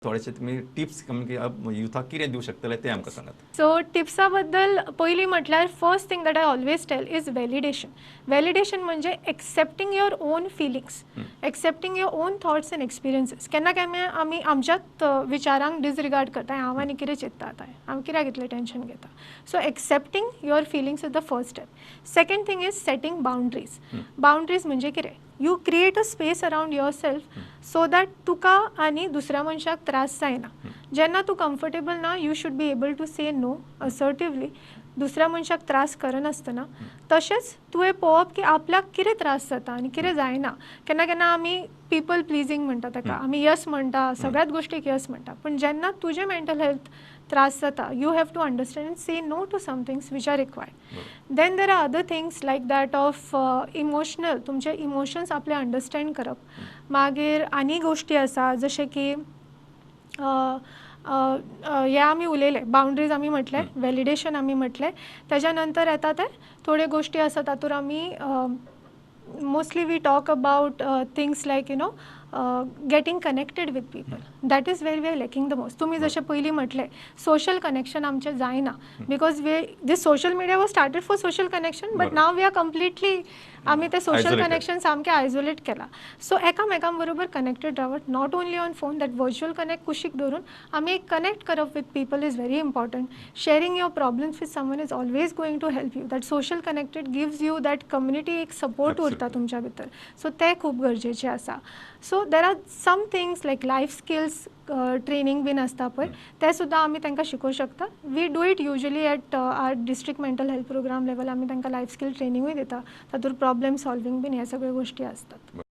थोडेशे तुमी टिप्स युथाक कितें दिवंक शकतले तें आमकां सांगात. सो टिप्सा बद्दल पयलीं म्हटल्यार, first thing that I always tell is validation. Validation म्हणजे accepting your own feelings, accepting your own thoughts and experiences. केन्ना केन्ना आमी आमच्याच विचारांक डिसरिगार्ड करता. हांव आनी कितें चिंत्ता आतां, हांव कित्याक इतलें टेंशन घेता? So accepting your feelings is the first step. Second thing is setting boundaries. Boundaries म्हणजे कितें? You create a space around yourself so that तुका आनी दुसऱ्या मनशाक त्रास जायना. जेन्ना तूं कम्फर्टेबल ना, you should be able to say no assertively, दुसऱ्या मनशाक त्रास करनासतना. तशेंच तुवें पळोवप की आपल्याक कितें त्रास जाता आनी कितें जायना. केन्ना केन्ना आमी पिपल प्लिजींग म्हणटा ताका, आमी यस म्हणटा, सगळ्याच गोश्टीक यस म्हणटा, पूण जेन्ना तुजें मेंटल हेल्थ त्रास जाता, you have to understand and say no to some things which are required. Then there are other things like that of emotional, तुमचे इमोशन्स आपले अंडरस्टँड करप. मागीर आनी गोश्टी आसा, जशें की हे आमी उलयले, बाउंड्रीज आमी म्हटलें, व्हॅलिडेशन आमी म्हटलें. तेज्या नंतर येता ते थोड्यो गोश्टी आसा, तातूंत आमी mostly we talk about things like getting connected with people. That is where we are lacking the most. तुमी जशें पयलीं म्हटलें, सोशल कनेक्शन आमचें जायना because we this social media was started for social connection, but now we are completely, आमी ते social Isolated. Connection सामकें isolate केलां. सो एकामेकां बरोबर कनेक्टेड रावप, not only on phone, that virtual connect कुशीक दवरून आमी एक कनेक्ट करप with people is very important. Sharing your problems with someone is always going to help you. That social connected gives you that community, एक support उरता तुमच्या भितर. So तें खूब गरजेचें आसा. So there are some things like life skills training बीन आसता पळय, ते सुद्दां आमी तांकां शिकोवंक शकता. We do it usually at our district mental health program level. आमी तांकां लायफ स्कील ट्रेनिंगूय दिता. तातूंत प्रॉब्लेम सॉल्वींग बीन हे सगळ्यो गोश्टी आसतात.